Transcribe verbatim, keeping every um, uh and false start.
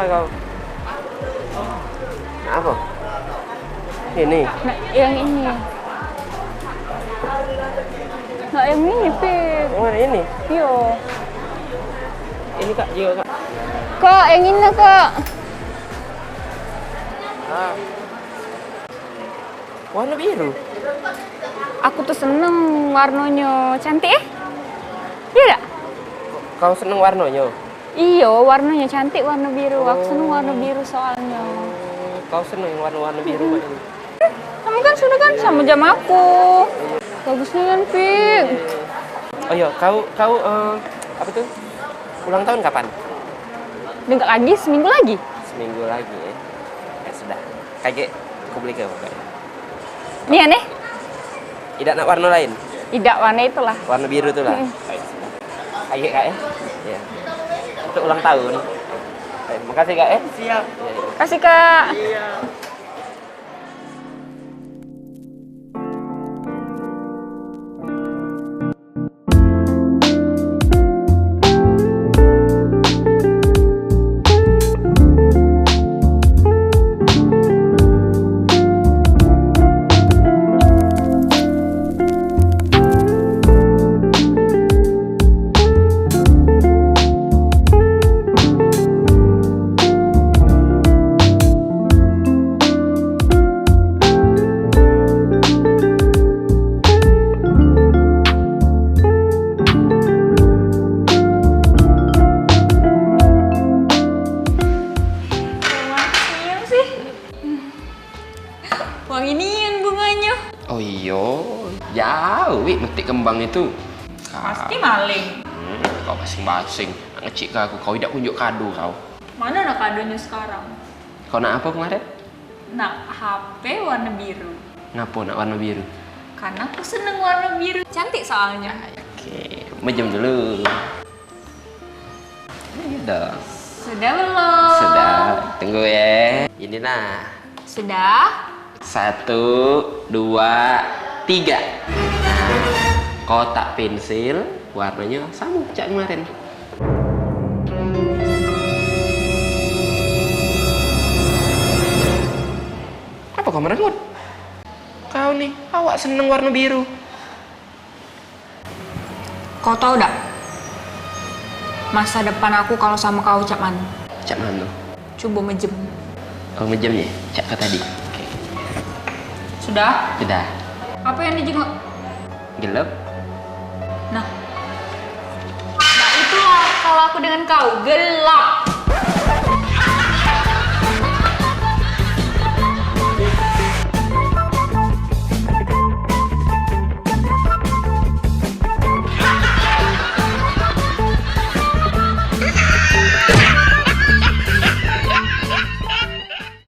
Kau. Nak apa? Ini. Nak yang ini. Nak yang ini, Pik. Yang mana ini? Iyo. Ini, Kak, juga, Kak. Kak, yang ini, Kak. Ah. Warna biru. Aku tuh seneng warnonyo, cantik, eh? Iya dak? Kau seneng warnonyo? Iyo, warnonyo cantik, warna biru. Aku seneng warna biru soalnyo. Oh, kau seneng warna-warna biru, Mak, ini? Kamu kan sudah kan sama jam aku. Bagus nian, Pik. Oh iya, kau, kau, eh, apa tuh? Ulang tahun kapan? Dekat lagi, seminggu lagi. Seminggu lagi, ya. Ya sudah. Kagek, aku beli ke, Kak. Nian, eh? Idak nak warna lain? Idak, warna itulah. Warna biru tuh lah. Mm-mm. Kagek, Kak, ya? Iya. Untuk ulang tahun. Eh, makasih, Kak, ya? Siap. Iya, iya. Kasih, Kak. Iya. Wangi nian bunganyo. Oh iyo, jauh, Wik, metik kembang itu. Pasti maling. Hmm, kau basing-basing. Nak ngecik ke aku, kau idak kunjuk kado kau. Mana nak kadonyo sekarang? Kau nak apa kemarin? Nak H P warna biru. Ngapo nak warna biru? Karena aku seneng warna biru. Cantik soalnya. Ah, oke. Mejem dulu. Ini dong. Sudah belum? Sudah. Tunggu ya. Ini nah. Sudah. Satu, dua, tiga. Nah, kotak pensil warnanya sama cak kemarin. Apa kau merengut? Kau nih, awak seneng warna biru. Kau tau dak? Masa depan aku kalau sama kau cak mano? Cak mano? Cubo mejem. Oh, mejem ya? Cak kau tadi. Oke. Sudah? Sudah. Apa yang dijenguk? Gelap. Nah. Nah, itulah kalau aku dengan kau. Gelap.